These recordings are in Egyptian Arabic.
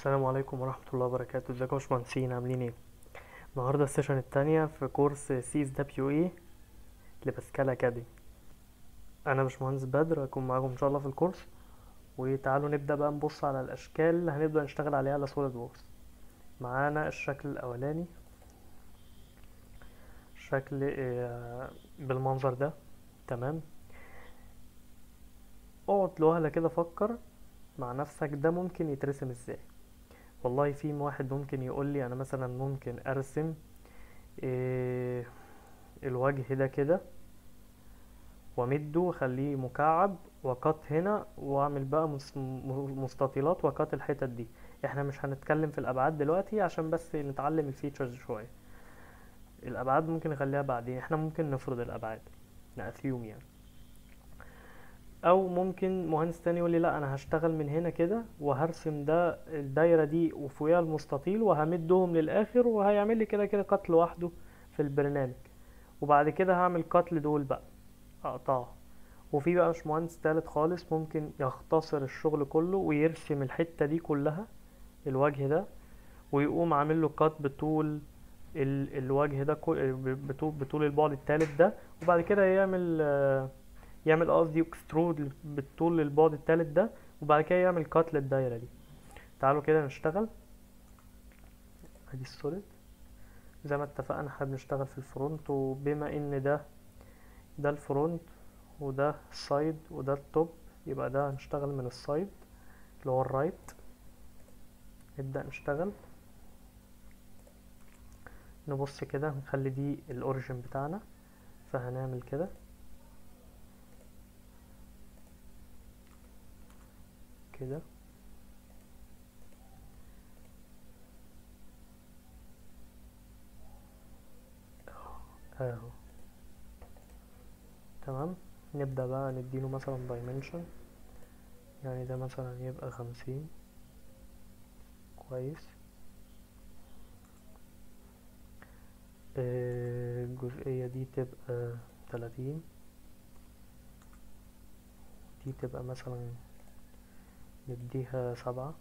السلام عليكم ورحمة الله وبركاته. ازيكم يا باشمهندسين، عاملين ايه؟ النهارده ال session التانية في كورس CSWA لباسكال اكاديمي. انا باشمهندس بدر، هكون معاكم ان شاء الله في الكورس. وتعالوا نبدأ بقى نبص على الاشكال اللي هنبدأ نشتغل عليها على SolidWorks. معانا الشكل الاولاني، شكل بالمنظر ده. تمام، اقعد لوهلة كده فكر مع نفسك ده ممكن يترسم ازاي. والله في واحد ممكن يقول لي انا مثلا ممكن ارسم الوجه ده كده وامده واخليه مكعب و cut هنا واعمل بقى مستطيلات و cut الحتت دي. احنا مش هنتكلم في الابعاد دلوقتي عشان بس نتعلم ال features شويه. الابعاد ممكن نخليها بعدين، احنا ممكن نفرض الابعاد ن assume يعني. او ممكن مهندس تاني يقول لي لا انا هشتغل من هنا كده وهرسم ده الدايره دي وفوقيها المستطيل وهمدهم للاخر، وهيعمل لي كده كده cut لوحده في البرنامج، وبعد كده هعمل cut لدول بقى اقطعه. وفي بقى مش مهندس تالت خالص ممكن يختصر الشغل كله ويرسم الحته دي كلها الوجه ده ويقوم عامل له cut بطول الوجه ده بطول البعد التالت ده، وبعد كده يعمل قصدي extrude بالطول للبعد التالت ده، وبعد كده يعمل cut للدايره دي. تعالوا كده نشتغل. ادي ال solid زي ما اتفقنا احنا بنشتغل في ال front، وبما ان ده ال front وده ال side وده ال top، يبقى ده هنشتغل من ال side اللي هو ال right. نبدأ نشتغل، نبص كده نخلي دي ال origin بتاعنا، فهنعمل كده كده اهو. تمام، نبدأ بقى نديله مثلا dimension، يعني ده مثلا يبقى 50. كويس. الجزئية دي تبقى 30، دي تبقى مثلا نديها 7،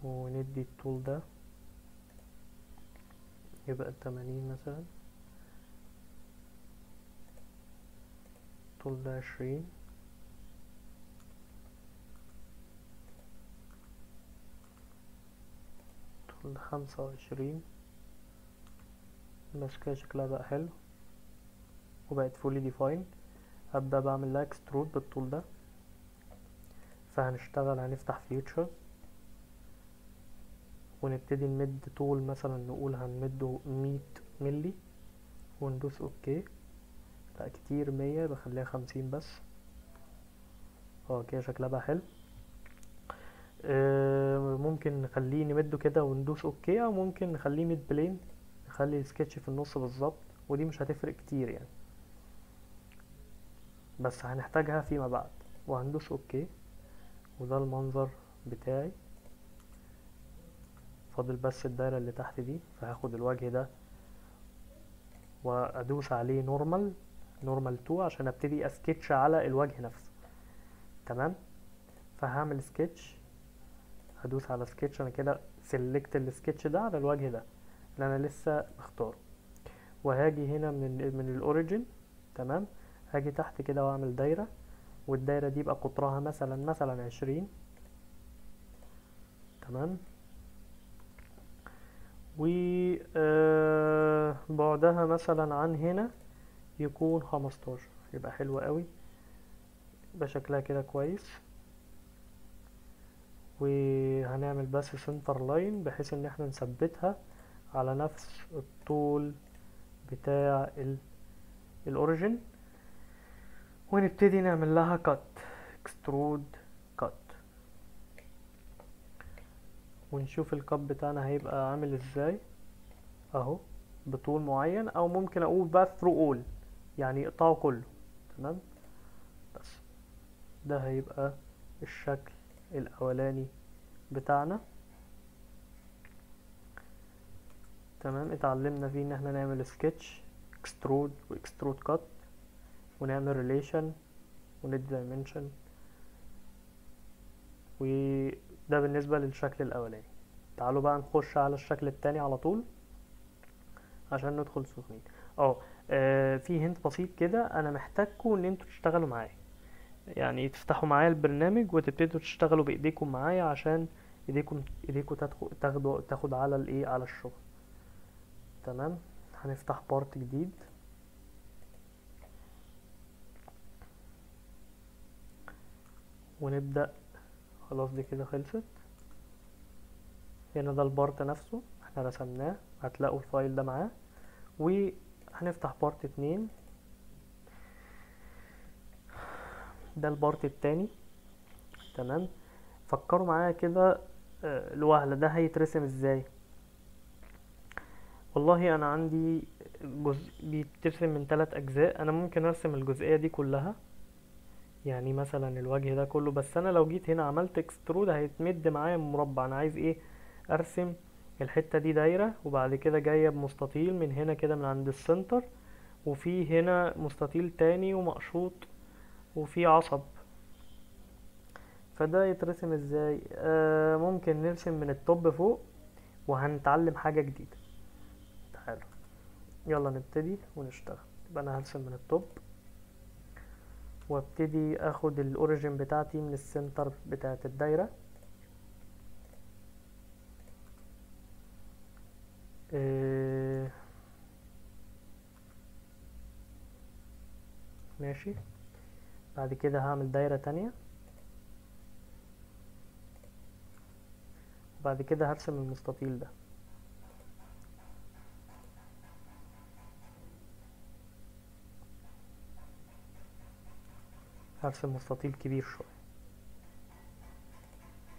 وندي الطول ده يبقى 80 مثلا، الطول ده 20، الطول ده 25. بس كده شكلها بقى حلو وبقت fully defined. هبدأ بعمل لها extrude بالطول ده، فهنشتغل هنفتح features ونبتدي نمد طول، مثلا نقول هنمده 100 ملي وندوس okay. لا كتير، 100 بخليها 50 بس. كده شكلها بقى حلو. ممكن نخليه نمده كده وندوس okay، او ممكن نخليه mid plane، نخلي السكتش في النص بالظبط، ودي مش هتفرق كتير يعني، بس هنحتاجها فيما بعد. وهندوس okay، وده المنظر بتاعي. فاضل بس الدايرة اللي تحت دي، فهاخد الوجه ده وادوس عليه normal، normal 2 عشان ابتدي اسكتش على الوجه نفسه. تمام، فهعمل سكتش، هدوس على سكتش، انا كده select ال sketch ده على الوجه ده اللي انا لسه مختاره، وهاجي هنا من ال origin. تمام، هاجي تحت كده واعمل دايرة، والدايرة دي يبقى قطرها مثلا 20. تمام، و بعدها مثلا عن هنا يكون 15، يبقى حلو قوي، يبقى شكلها كده كويس. وهنعمل بس center line بحيث ان احنا نثبتها على نفس الطول بتاع ال origin، ونبتدي نعمل لها cut، extrude cut، ونشوف ال cut بتاعنا هيبقى عامل ازاي اهو بطول معين، او ممكن اقول بقى through all يعني يقطعه كله. تمام، بس ده هيبقى الشكل الاولاني بتاعنا. تمام، اتعلمنا فيه ان احنا نعمل sketch، extrude و extrude cut، ونعمل relation. وندي dimension. وده بالنسبة للشكل الاولاني. تعالوا بقى نخش على الشكل التاني على طول عشان ندخل سخنين. في hint بسيط كده، انا محتاجكم ان انتوا تشتغلوا معايا، يعني تفتحوا معايا البرنامج وتبتدوا تشتغلوا بايديكم معايا عشان ايديكم تاخد على الايه، على الشغل. تمام. هنفتح part جديد. ونبدأ. خلاص دي كده خلصت. هنا ده ال part نفسه احنا رسمناه، هتلاقوا ال file ده معاه. وهنفتح part 2، ده ال part التاني. تمام. فكروا معايا كده لوهلة ده هيترسم ازاي. والله انا عندي جزء بيترسم من 3 اجزاء، انا ممكن ارسم الجزئية دي كلها، يعني مثلا الوجه ده كله، بس انا لو جيت هنا عملت extrude هيتمد معايا مربع. انا عايز ايه؟ ارسم الحتة دي دايرة، وبعد كده جاية بمستطيل من هنا كده من عند ال center، وفي هنا مستطيل تاني ومقشوط، وفي عصب. فده يترسم ازاي؟ ممكن نرسم من ال top فوق، وهنتعلم حاجة جديدة. تعالوا يلا نبتدي ونشتغل. يبقى انا هرسم من ال top، وابتدي اخد ال origin بتاعتي من ال center بتاعت الدايرة. ماشي. بعد كده هعمل دايرة تانية، وبعد كده هرسم المستطيل ده. هرسم مستطيل كبير شوية.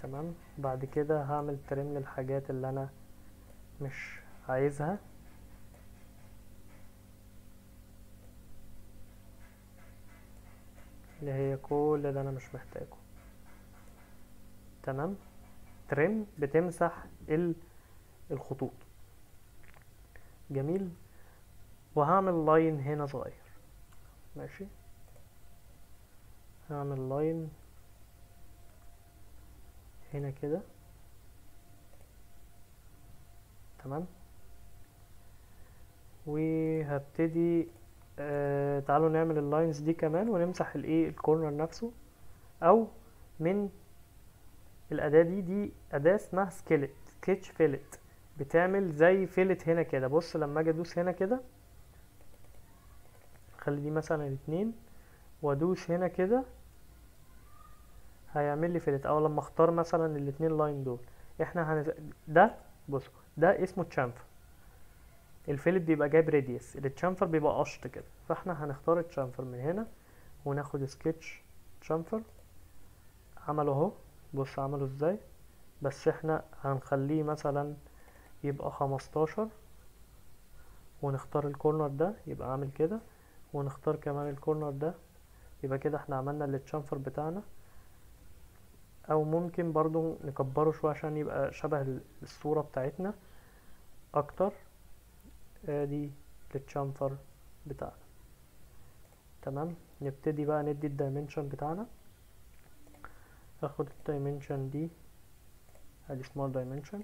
تمام. بعد كده هعمل ترم للحاجات اللي انا مش عايزها. اللي هي كل ده انا مش محتاجه. تمام. ترم بتمسح الخطوط. جميل. وهعمل line هنا صغير. ماشي. هعمل line هنا كده. تمام. وهبتدي تعالوا نعمل ال lines دي كمان، ونمسح الايه ال corner نفسه، او من الاداة دي. دي اداة اسمها sketch fillet، بتعمل زي fillet هنا كده. بص لما اجي ادوس هنا كده، خلي دي مثلا 2، وادوس هنا كده هيعمل لي fillet. او لما اختار مثلا الاتنين line دول، احنا ده بصوا ده اسمه chamfer. ال fillet بيبقى جايب radius، ال chamfer بيبقى قشط كده، فاحنا هنختار ال chamfer من هنا وناخد sketch chamfer. عمله اهو، بص عمله ازاي. بس احنا هنخليه مثلا يبقى 15، ونختار ال corner ده يبقى عامل كده، ونختار كمان ال corner ده، يبقى كده احنا عملنا ال chamfer بتاعنا. او ممكن برضو نكبره شوية عشان يبقى شبه الصورة بتاعتنا اكتر. ادي ال chamfer بتاعنا. تمام. نبتدي بقى ندي ال dimension بتاعنا. اخد ال dimension دي، ادي smart dimension،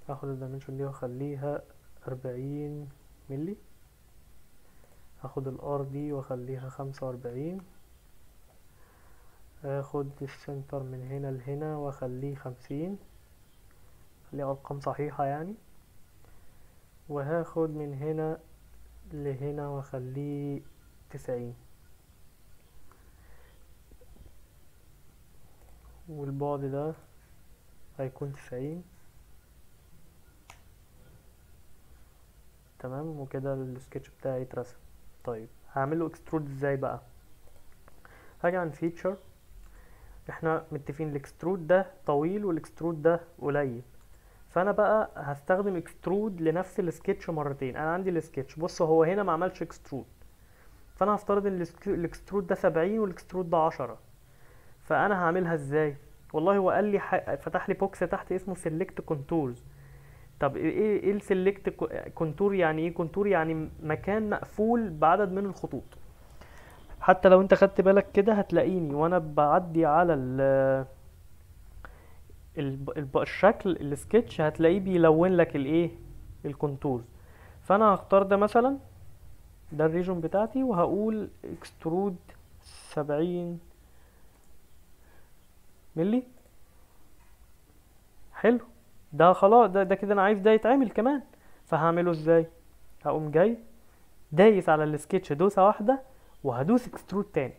اخد ال dimension دي واخليها 40 ملي. اخد ال R دي واخليها 45. اخد ال center من هنا لهنا واخليه 50، خليها ارقام صحيحة يعني. وهاخد من هنا لهنا واخليه 90، والبعد ده هيكون 90. تمام. وكده السكتش بتاعي اترسم. طيب هعمله extrude ازاي بقى؟ هاجي عند feature. احنا متفقين ال extrude ده طويل وال extrude ده قليل، فانا بقى هستخدم extrude لنفس السكتش مرتين. انا عندي السكتش، بص هو هنا ما عملش extrude، فانا هفترض ان ال extrude ده 70 وال extrude ده 10. فانا هعملها ازاي؟ والله هو قال لي فتح لي box تحت اسمه select contours. طب ايه ال select contour؟ يعني ايه contour؟ يعني مكان مقفول بعدد من الخطوط. حتى لو انت خدت بالك كده هتلاقيني وانا بعدي على الشكل السكتش، هتلاقيه بيلون لك الايه، ال contours. فانا هختار ده مثلا، ده ال region بتاعتي، وهقول extrude 70 ملي. حلو، ده خلاص، ده كده انا عايز ده يتعمل كمان. فهعمله ازاي؟ هقوم جاي دايس على السكتش دوسة واحدة وهدوس extrude تاني.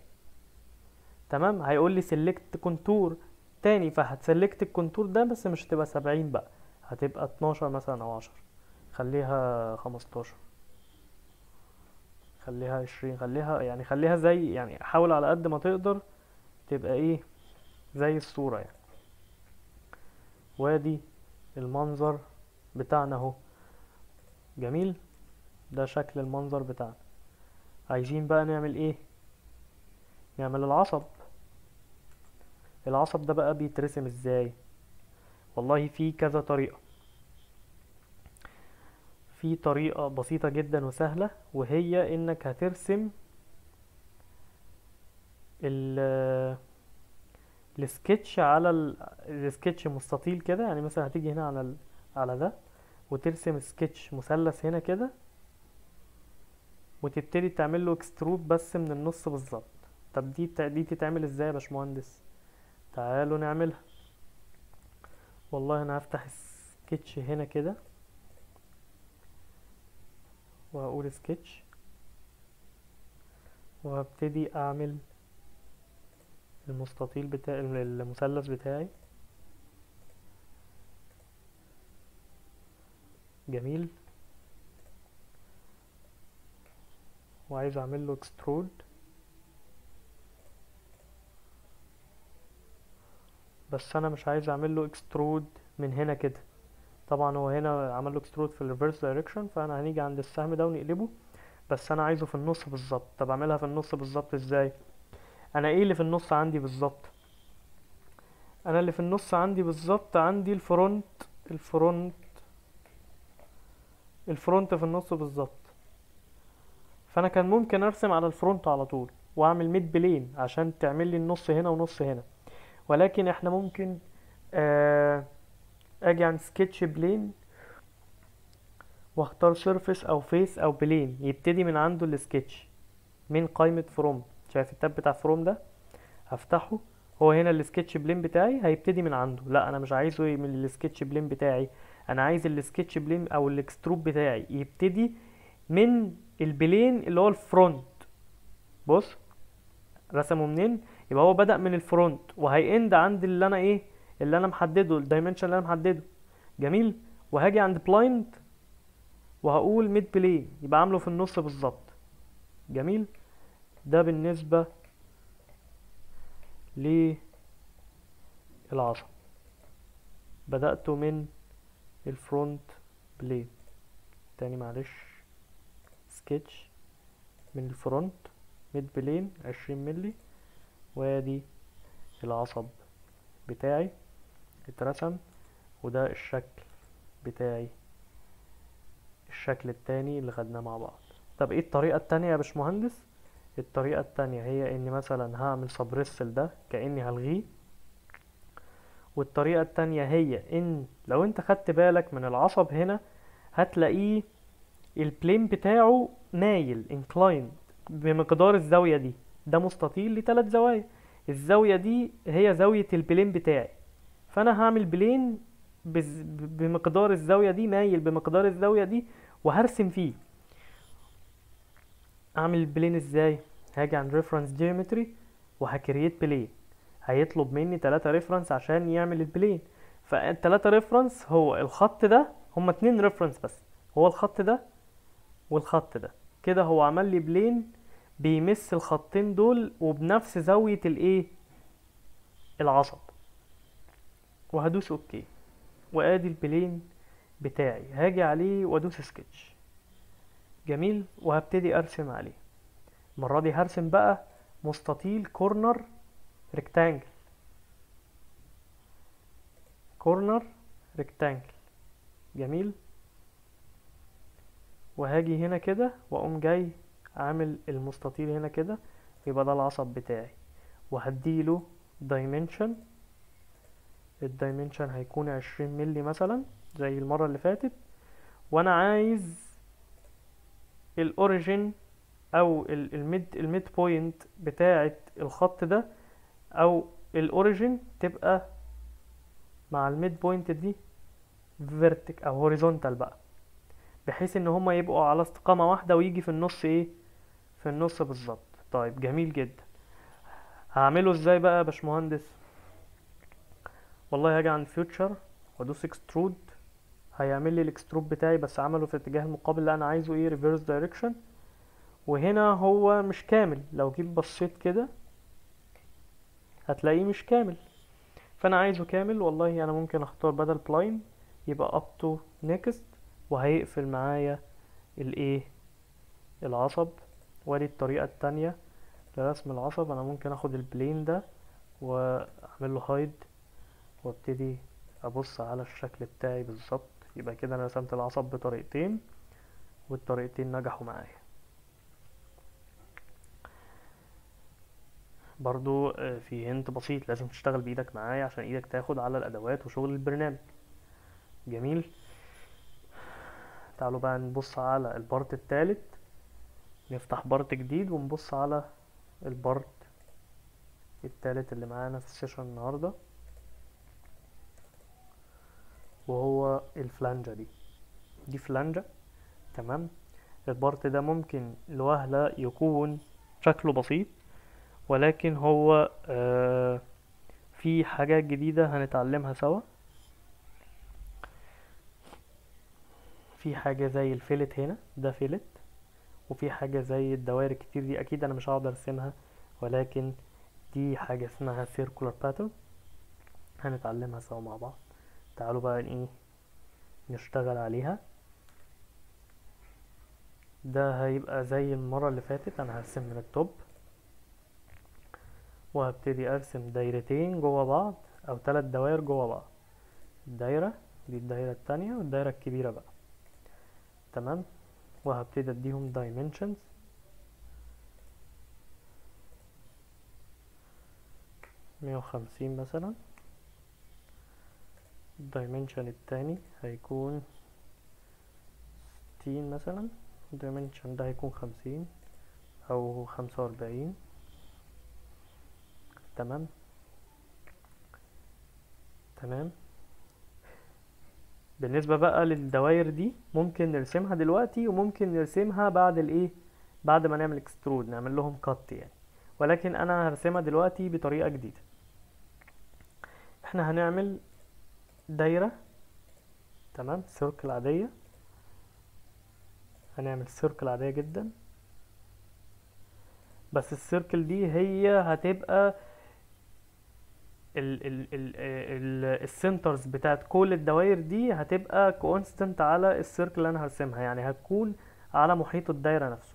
تمام، هيقول لي select contour تاني، فهت select ال contour ده، بس مش هتبقى 70 بقى، هتبقى 12 مثلا او 10، خليها 15، خليها 20، خليها يعني، خليها زي يعني، حاول على قد ما تقدر تبقى ايه، زي الصورة يعني. وادي المنظر بتاعنا اهو. جميل، ده شكل المنظر بتاعنا. عايزين بقى نعمل ايه؟ نعمل العصب. العصب ده بقى بيترسم ازاي؟ والله في كذا طريقة. في طريقة بسيطة جدا وسهلة، وهي انك هترسم السكتش على السكتش مستطيل كده، يعني مثلا هتيجي هنا على على ده وترسم سكتش مثلث هنا كده، وتبتدي تعمل له extrude بس من النص بالظبط. طب دي تتعمل ازاي يا باشمهندس؟ تعالوا نعملها. والله انا هفتح سكتش هنا كده وهقول سكتش، وهبتدي اعمل المستطيل بتاع المثلث بتاعي. جميل، وعايز اعمل له extrude، بس انا مش عايز اعمل له extrude من هنا كده. طبعا هو هنا عمل له extrude في ال reverse direction، فانا هنيجي عند السهم ده ونقلبه، بس انا عايزه في النص بالظبط. طب اعملها في النص بالظبط ازاي؟ انا ايه اللي في النص عندي بالظبط؟ انا اللي في النص عندي بالظبط عندي ال front في النص بالظبط. فانا كان ممكن ارسم على ال front على طول واعمل mid plane عشان تعمل لي النص هنا ونص هنا، ولكن احنا ممكن اجي عند sketch plane واختار surface او face او plane، يبتدي من عنده السكتش من قائمة from. شايف ال tab بتاع from ده؟ هفتحه، هو هنا ال sketch plane بتاعي هيبتدي من عنده. لا انا مش عايزه من ال sketch plane بتاعي، انا عايز ال sketch plane او ال extrude بتاعي يبتدي من ال plane اللي هو ال front. بص رسمه منين؟ يبقى هو بدأ من ال front وهي end عند اللي انا ايه، اللي انا محدده، ال dimension اللي انا محدده. جميل، وهاجي عند blind وهقول mid plane، يبقى عامله في النص بالظبط. جميل، ده بالنسبة للعصب. بدأته من ال front plane. تاني معلش، سكتش من ال front mid plane 20 ملي، وادي العصب بتاعي اترسم، وده الشكل بتاعي، الشكل التاني اللي خدناه مع بعض. طب ايه الطريقة التانية يا باشمهندس؟ الطريقة التانية هي اني مثلا هعمل suppress ده كأني هلغيه، والطريقة التانية هي ان لو انت خدت بالك من العصب هنا هتلاقيه ال plane بتاعه مايل inclined بمقدار الزاوية دي، ده مستطيل لتلات زوايا، الزاوية دي هي زاوية ال plane بتاعي، فانا هعمل plane بمقدار الزاوية دي، مايل بمقدار الزاوية دي، وهرسم فيه. اعمل plane ازاي؟ هاجي عند reference geometry وه create plane، هيطلب مني 3 reference عشان يعمل ال plane، فالتلاتة reference هو الخط ده، هما 2 reference بس، هو الخط ده والخط ده. كده هو عمل لي plane بيمس الخطين دول وبنفس زاوية الايه، العصب، وهدوس okay، وادي ال plane بتاعي هاجي عليه وادوس سكتش. جميل، وهبتدي ارسم عليه. المرة دي هرسم بقى مستطيل corner rectangle، corner rectangle. جميل، وهاجي هنا كده واقوم جاي عامل المستطيل هنا كده يبقى ده العصب بتاعي، وهديله dimension. ال dimension هيكون 20 ملي مثلا زي المرة اللي فاتت. وانا عايز ال origin او ال midpoint بتاعة الخط ده او ال origin تبقى مع ال midpoint دي vertical او horizontal بقى، بحيث ان هما يبقوا على استقامة واحدة ويجي في النص ايه، في النص بالظبط. طيب جميل جدا. هعمله ازاي بقى يا باشمهندس؟ والله هاجي عند feature وادوس extrude، هيعمل لي ال extrude بتاعي بس عمله في الاتجاه المقابل اللي انا عايزه ايه، reverse direction. وهنا هو مش كامل، لو جيت بصيت كده هتلاقيه مش كامل، فانا عايزه كامل. والله انا ممكن اختار بدل blind يبقى up to next، وهيقفل معايا الايه، العصب. وادي الطريقة التانية لرسم العصب، انا ممكن اخد ال plane ده واعمل له hide وابتدي ابص على الشكل بتاعي بالظبط. يبقى كده انا رسمت العصب بطريقتين والطريقتين نجحوا معايا. برضو في hint بسيط، لازم تشتغل بايدك معايا عشان ايدك تاخد على الادوات وشغل البرنامج. جميل. تعالوا بقى نبص على ال part التالت، نفتح part جديد ونبص على ال part التالت اللي معانا في ال session النهارده، وهو الفلانجة دي. دي فلانجة، تمام. ال part ده ممكن لوهلة يكون شكله بسيط، ولكن هو في حاجات جديدة هنتعلمها سوا. في حاجة زي ال fillet هنا، ده fillet، وفي حاجة زي الدوائر الكتير دي، أكيد أنا مش هقدر أرسمها، ولكن دي حاجة اسمها circular pattern هنتعلمها سوا مع بعض. تعالوا بقى نشتغل عليها. ده هيبقى زي المرة اللي فاتت، أنا هرسم من ال top وهبتدي أرسم دايرتين جوا بعض أو 3 دوائر جوا بعض، الدايرة دي، الدايرة التانية، والدايرة الكبيرة بقى، تمام. وهبتدي أديهم dimensions 150 مثلا. ال dimension التاني هيكون 60 مثلا، ال dimension ده هيكون 50 أو 45، تمام تمام. بالنسبة بقى للدوائر دي ممكن نرسمها دلوقتي وممكن نرسمها بعد الايه، بعد ما نعمل extrude نعمل لهم cut يعني، ولكن انا هرسمها دلوقتي بطريقة جديدة. احنا هنعمل دايرة، تمام، circle عادية، هنعمل circle عادية جدا، بس ال circle دي هي هتبقى ال centers بتاعت كل الدوائر دي هتبقى constant على ال circle اللي انا هرسمها، يعني هتكون على محيط الدايرة نفسه.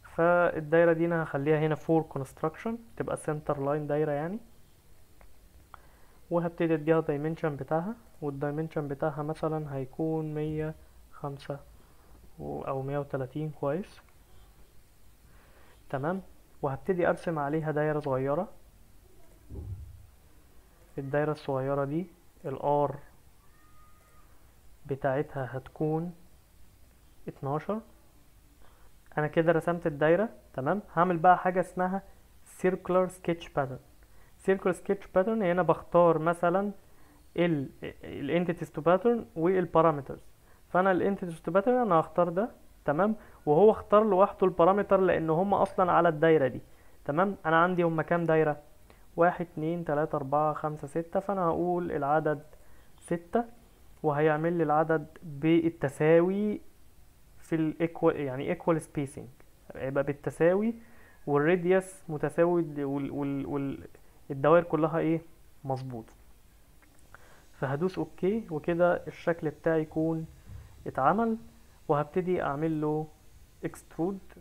فالدايرة دي انا هخليها هنا for construction، تبقى center line دايرة يعني، وهبتدي اديها dimension بتاعها، وال dimension بتاعها مثلا هيكون 105 او 130، كويس تمام. وهبتدي ارسم عليها دايرة صغيرة. الدايرة الصغيرة دي ال R بتاعتها هتكون 12. انا كده رسمت الدايرة، تمام. هعمل بقى حاجة اسمها circular sketch pattern. circular sketch pattern هنا بختار مثلا ال entities to pattern وال parameters. فانا ال entities to pattern انا هختار ده، تمام، وهو اختار لوحده ال parameter لان هم اصلا على الدايرة دي، تمام. انا عندي هم كام دايرة؟ 1 2 3 4 5 6، فانا هقول العدد 6، وهيعمل لي العدد بالتساوي في ال equal، يعني equal spacing، هيبقى بالتساوي، وال radius متساوي، الدوائر كلها ايه، مظبوط. فهدوس okay، وكده الشكل بتاعي يكون اتعمل. وهبتدي اعمل له extrude،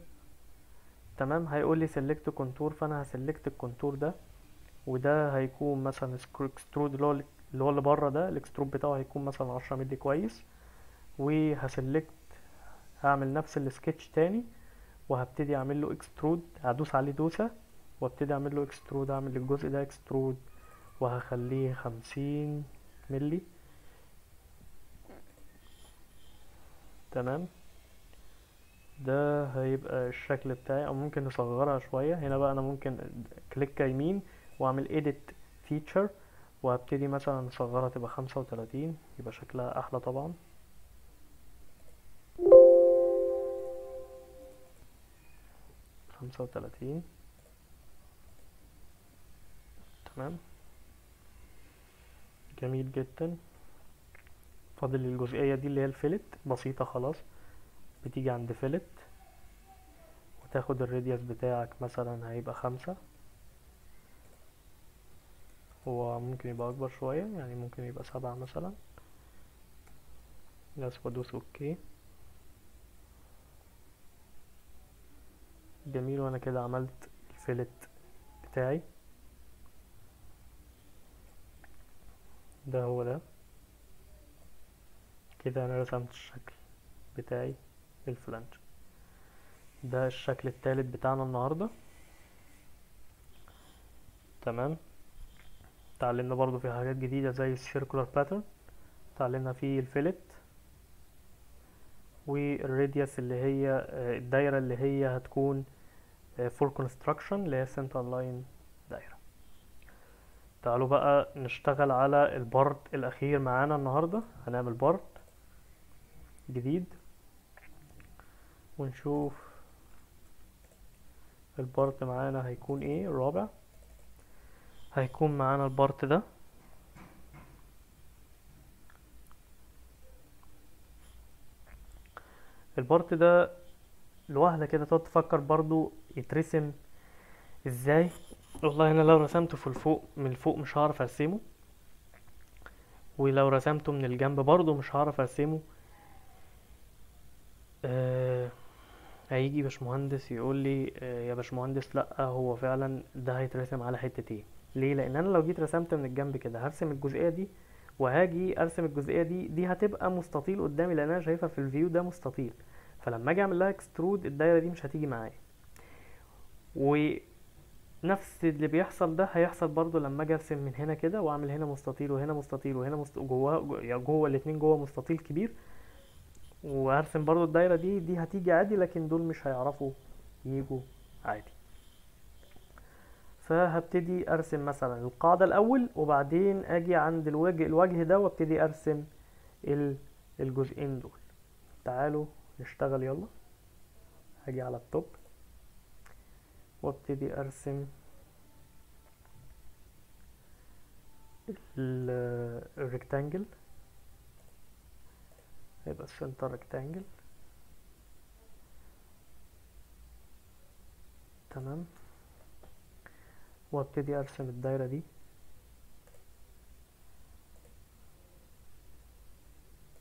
تمام. هيقول لي select contour، فانا ه select ال contour ده، وده هيكون مثلا extrude اللي هو اللي بره ده، ال extrude بتاعه هيكون مثلا 10 مللي، كويس. وه select، هعمل نفس السكتش تاني، وهبتدي اعمل له extrude، هدوس عليه دوسة وابتدي اعمل له extrude، اعمل الجزء ده extrude وهخليه 50 ملي. تمام، ده هيبقى الشكل بتاعي. او ممكن نصغرها شوية. هنا بقى انا ممكن click يمين واعمل edit feature وابتدي مثلا نصغرها تبقى 35، يبقى شكلها احلى طبعا. 35. تمام، جميل جدا. فاضل الجزئية دي اللي هي ال fillet، بسيطة خلاص. بتيجي عند fillet وتاخد ال radius بتاعك مثلا هيبقى 5، هو ممكن يبقى أكبر شوية، يعني ممكن يبقى 7 مثلا. بس وادوس okay. جميل، وانا كده عملت ال fillet بتاعي، ده هو ده كده. انا رسمت الشكل بتاعي ال flange. ده الشكل التالت بتاعنا النهاردة. تمام، اتعلمنا برضو في حاجات جديدة زي ال circular pattern، اتعلمنا فيه ال fillet وال radius اللي هي الدايرة اللي هي هتكون for construction اللي هي center line دايرة. تعالوا بقى نشتغل على ال part الأخير معانا النهاردة. هنعمل part جديد ونشوف ال part معانا هيكون ايه. الرابع هيكون معانا ال part ده. ال part ده لوهلة كده تقعد تفكر برضو يترسم ازاي. والله انا لو رسمته في الفوق من الفوق مش هعرف ارسمه، ولو رسمته من الجنب برضو مش هعرف ارسمه. هيجي باشمهندس يقول لي يا باشمهندس لا هو فعلا ده هيترسم على حتتين. ليه؟ لان انا لو جيت رسمت من الجنب كده هرسم الجزئيه دي، وهاجي ارسم الجزئيه دي، دي هتبقى مستطيل قدامي لان انا شايفها في ال view ده مستطيل، فلما اجي اعمل لها extrude الدايره دي مش هتيجي معايا. ونفس اللي بيحصل ده هيحصل برضو لما اجي ارسم من هنا كده واعمل هنا مستطيل وهنا مستطيل وهنا جوه، يعني جوه الاتنين جوه مستطيل كبير، وهرسم برضو الدايره دي، دي هتيجي عادي لكن دول مش هيعرفوا يجوا عادي. فهبتدي ارسم مثلا القاعده الاول، وبعدين اجي عند الوجه ده وابتدي ارسم الجزئين دول. تعالوا نشتغل يلا. هاجي على ال top وابتدي ارسم ال rectangle، هيبقى ال center rectangle. تمام، وابتدي ارسم الدايرة دي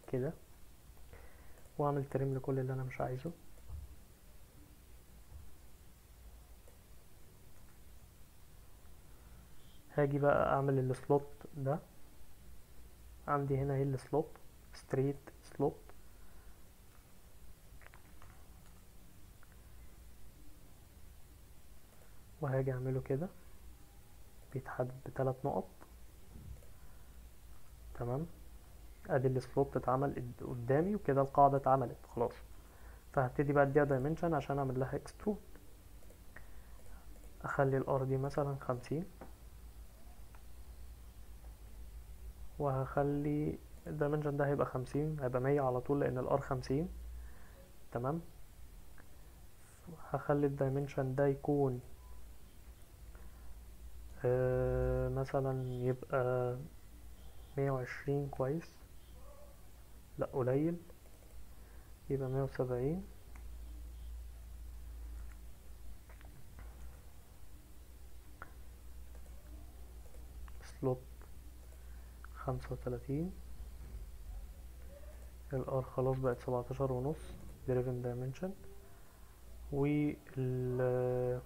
كده، واعمل trim لكل اللي انا مش عايزه. هاجي بقى اعمل ال slot ده، عندي هنا اهي ال slot straight slot، وهاجي اعمله كده بيتحدد بثلاث نقط. تمام، ادي ال slot اتعمل قدامي وكده القاعدة اتعملت خلاص. فهبتدي بقى اديها dimension عشان اعمل لها extrude. اخلي ال R دي مثلا 50، وهخلي ال dimension ده هيبقى 50، هيبقى 100 على طول لان ال R 50. تمام، هخلي ال dimension ده يكون مثلا يبقى 120، كويس، لا قليل، يبقى 170. slot 35، ال R خلاص بقت 17.5 driven dimension، وال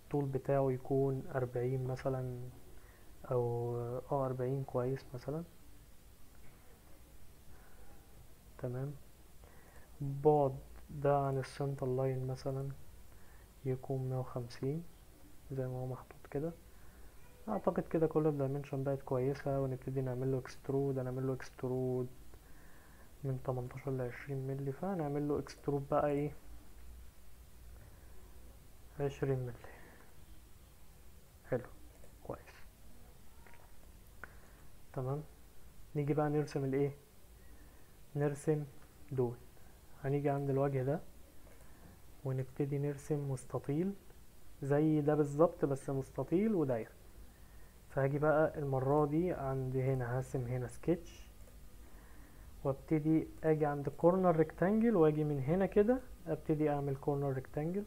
الطول بتاعه يكون 40 مثلا، او 40 كويس مثلا. تمام. بعد ده عن ال center line مثلا يكون 150 زي ما هو محطوط كده. اعتقد كده كل ال dimension بقت كويسة. ونبتدي نعمل له extrude. هنعمل له extrude من 18 ل 20 مللي، فهنعمل له extrude بقى ايه 20 مللي. حلو كويس تمام. نيجي بقى نرسم الايه، نرسم دول. هنيجي عند الوجه ده ونبتدي نرسم مستطيل زي ده بالظبط، بس مستطيل ودايرة. فهاجي بقى المرة دي عند هنا هرسم هنا سكتش، وابتدي اجي عند corner rectangle، واجي من هنا كده ابتدي اعمل corner rectangle.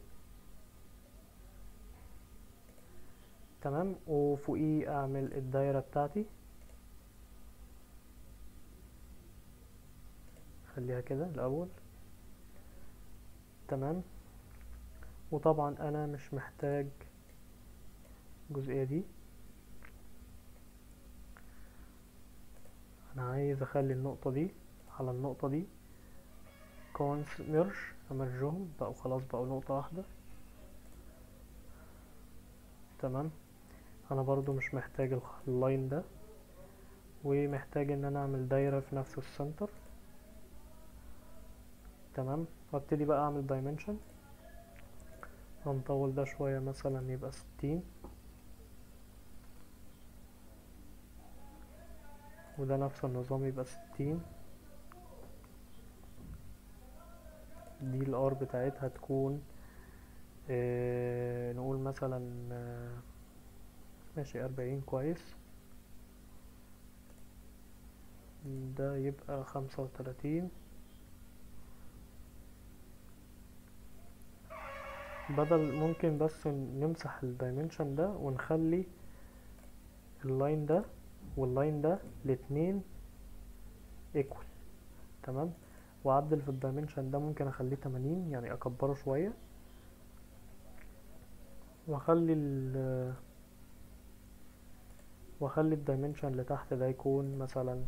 تمام. وفوقيه اعمل الدايرة بتاعتي، خليها كده الاول. تمام. وطبعا انا مش محتاج الجزئية دي، انا عايز اخلي النقطة دي على النقطة دي coincident merge، امرجهم بقوا خلاص بقوا نقطة واحدة. تمام. انا برضو مش محتاج ال line ده، ومحتاج ان انا اعمل دايرة في نفس ال center. تمام. وابتدي بقى اعمل dimension، هنطول ده شوية مثلا يبقى 60، وده نفس النظام يبقى 60. دي ال R بتاعتها تكون نقول مثلا ماشي 40 كويس. ده يبقى 35. بدل ممكن بس نمسح ال dimension ده ونخلي ال line ده وال line ده الاتنين equal. تمام. واعدل في ال dimension ده، ممكن اخليه 80 يعني اكبره شوية، واخلي ال dimension اللي تحت ده يكون مثلا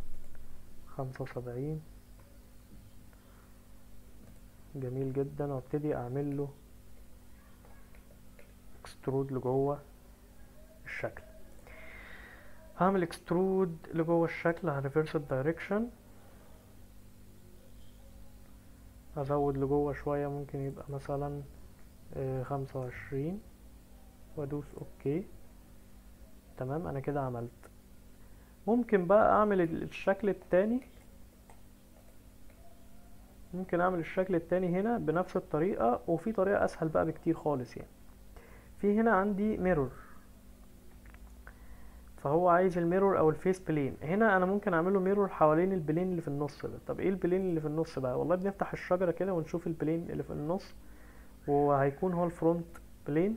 75. جميل جدا. وابتدي اعمل له extrude لجوه الشكل. هعمل extrude لجوه الشكل، ه reverse ال direction، ازود لجوه شوية، ممكن يبقى مثلا 25، وادوس okay. تمام. انا كده عملت. ممكن بقى اعمل الشكل التاني، ممكن اعمل الشكل التاني هنا بنفس الطريقة، وفي طريقة اسهل بقى بكتير خالص. يعني في هنا عندي mirror، فهو عايز ال mirror او ال face plane. هنا انا ممكن اعمله mirror حوالين ال plane اللي في النص ده. طب ايه ال plane اللي في النص بقى؟ والله بنفتح الشجرة كده ونشوف ال plane اللي في النص، وهيكون هو ال front plane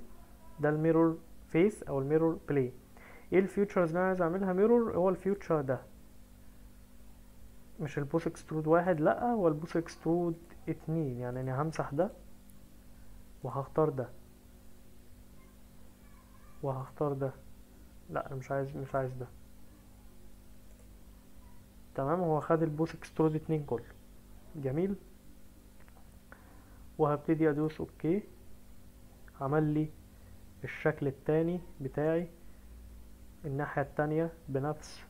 ده، ال mirror face او ال mirror plane. ايه ال features اللي انا عايز اعملها mirror؟ هو ال feature ده، مش ال boss extrude 1، لا هو ال boss extrude 2. يعني انا همسح ده وهختار ده وهختار ده، لا انا مش عايز ده. تمام. هو خد ال boss extrude 2 كله. جميل. وهبتدي ادوس okay. عمل لي الشكل التاني بتاعي الناحية التانية بنفس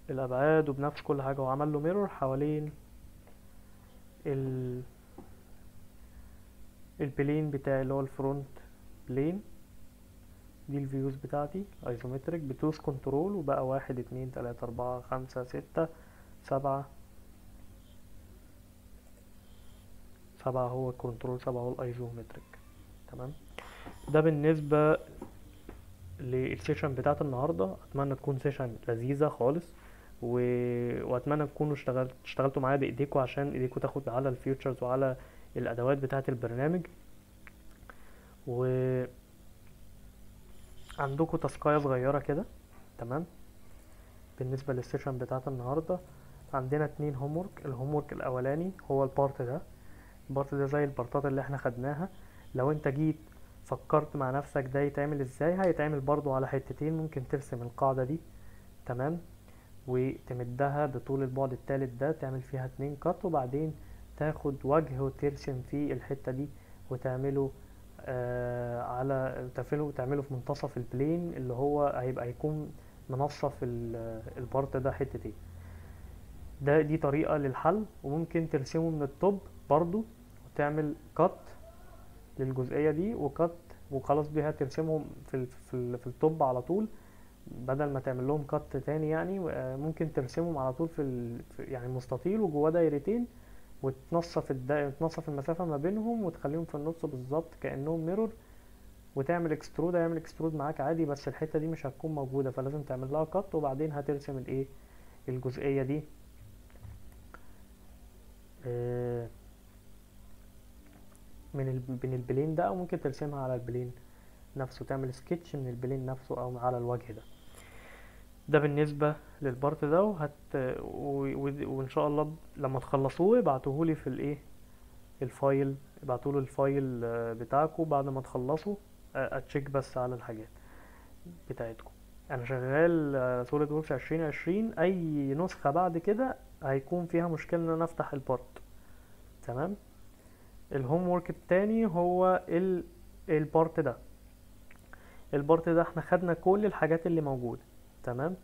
الابعاد وبنفس كل حاجة، وعمل له mirror حوالين ال plane بتاعي اللي هو ال front plane. دي ال views بتاعتي isometric، بتدوس control وبقى 1 2 3 4 5 6 7 7 هو control 7 هو ال isometric. تمام. ده بالنسبة لل session بتاعت النهاردة. اتمنى تكون session لذيذة خالص، واتمنى تكونوا اشتغلتوا معايا بايديكم، عشان ايديكم تاخد على ال features وعلى الادوات بتاعت البرنامج. و عندكم task اية صغيرة كده. تمام. بالنسبة لل session بتاعت النهاردة عندنا 2 homework. ال homework الاولاني هو ال part ده. ال part ده زي ال part ات اللي احنا خدناها. لو انت جيت فكرت مع نفسك ده يتعمل ازاي، هيتعمل برضو على حتتين. ممكن ترسم القاعدة دي، تمام، وتمدها بطول البعد التالت ده، تعمل فيها 2 cut، وبعدين تاخد وجه وترسم فيه الحتة دي وتعمله على تعمله في منتصف ال plane اللي هو هيكون منصف ال part ده حتتين. دي طريقة للحل. وممكن ترسمه من ال top برضو وتعمل cut للجزئية دي و cut وخلاص بيها، ترسمهم في ال top على طول بدل ما تعمل لهم cut تاني يعني. ممكن ترسمهم على طول في يعني مستطيل وجواه دايرتين، وتنصف تنصف المسافة ما بينهم وتخليهم في النص بالظبط كأنهم mirror، وتعمل extrude. هيعمل extrude معاك عادي، بس الحتة دي مش هتكون موجودة، فلازم تعمل لها cut، وبعدين هترسم الجزئية دي. من ال plane ده، او ممكن ترسمها على ال plane نفسه، تعمل سكتش من ال plane نفسه او على الوجه ده. ده بالنسبة لل part ده. وان شاء الله لما تخلصوه ابعتوهولي في ال file، ابعتوله ال file بتاعكم بعد ما تخلصوا، ا check بس على الحاجات بتاعتكم. انا شغال SolidWorks 2020، اي نسخة بعد كده هيكون فيها مشكلة ان انا افتح ال part. تمام. ال homework التاني هو ال part ده. ال part ده احنا خدنا كل الحاجات اللي موجودة. تمام.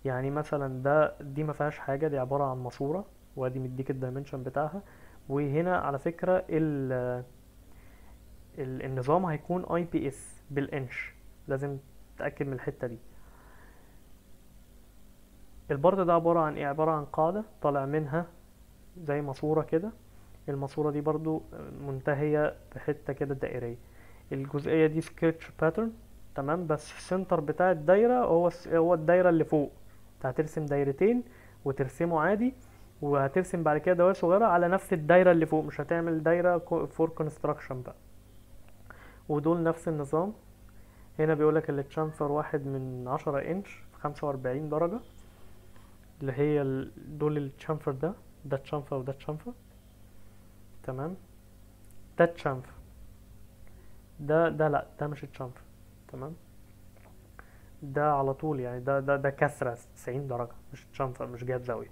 يعني مثلا دي ما فيهاش حاجة، دي عبارة عن ماسورة، وادي مديك ال dimension بتاعها. وهنا على فكرة النظام هيكون IPS بال inch، لازم تتأكد من الحتة دي. ال part ده عبارة عن ايه؟ عبارة عن قاعدة طالع منها زي ماسورة كده، الماسورة دي برضو منتهية بحتة كده دائرية. الجزئية دي sketch pattern. تمام. بس ال center بتاع الدايرة هو الدايرة اللي فوق. انت هترسم دايرتين وترسمه عادي، وهترسم بعد كده دوائر صغيرة على نفس الدايرة اللي فوق، مش هتعمل دايرة for construction بقى. ودول نفس النظام. هنا بيقولك ال chamfer 1/10 انش في 45 درجة، اللي هي دول ال chamfer ده، ده chamfer وده chamfer. تمام. ده chamfer، ده لا، ده مش chamfer. تمام. ده على طول يعني ده كسرة 90 درجة، مش chamfer، مش جايب زاوية.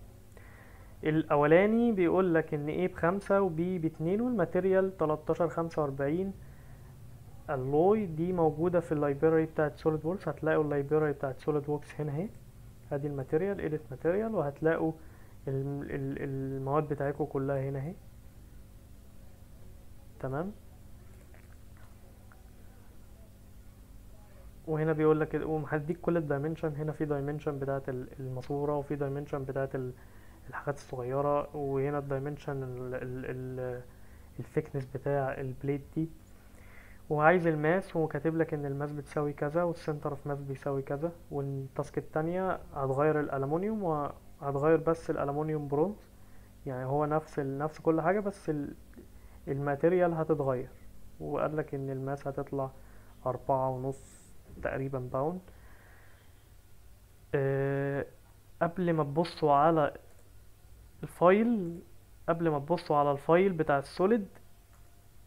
الأولاني بيقول لك إن A ب5 و B ب2 وال material 1345 alloy. دي موجودة في ال library بتاعت SolidWorks، هتلاقوا ال library بتاعت SolidWorks هنا اهي، ادي ال material، edit material، وهتلاقوا المواد بتاعتكم كلها هنا اهي. تمام. وهنا بيقول لك وهديك كل ال dimension. هنا في dimension بتاعت الماسوره، وفي dimension بتاعت الحاجات الصغيره، وهنا ال dimension ال thickness بتاع ال plate دي. وعايز ال mass، وكاتب لك ان ال mass بتساوي كذا، وال center of mass بيساوي كذا. وال task التانية هتغير الالومنيوم، وهتغير بس الالومنيوم برونز، يعني هو نفس كل حاجة، بس ال material هتتغير. وقال لك ان ال mass هتطلع 4.5 تقريبا pound. قبل ما تبصوا على ال file، قبل ما تبصوا على ال file بتاع ال solid،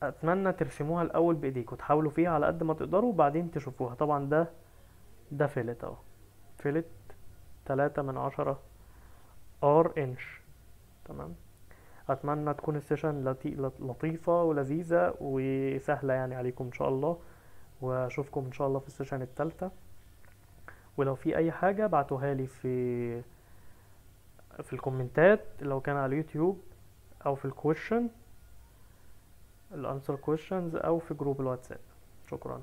اتمنى ترسموها الاول بايديكم، تحاولوا فيها على قد ما تقدروا وبعدين تشوفوها. طبعا ده fillet اهو، fillet 3/10 R inch. تمام. اتمنى تكون ال session لطيفة ولذيذة وسهلة عليكم ان شاء الله، واشوفكم ان شاء الله في ال session التالتة. ولو في اي حاجة بعتوها لي في الكومنتات، لو كان على اليوتيوب او في ال question ال answer questions او في group الواتساب. شكرا.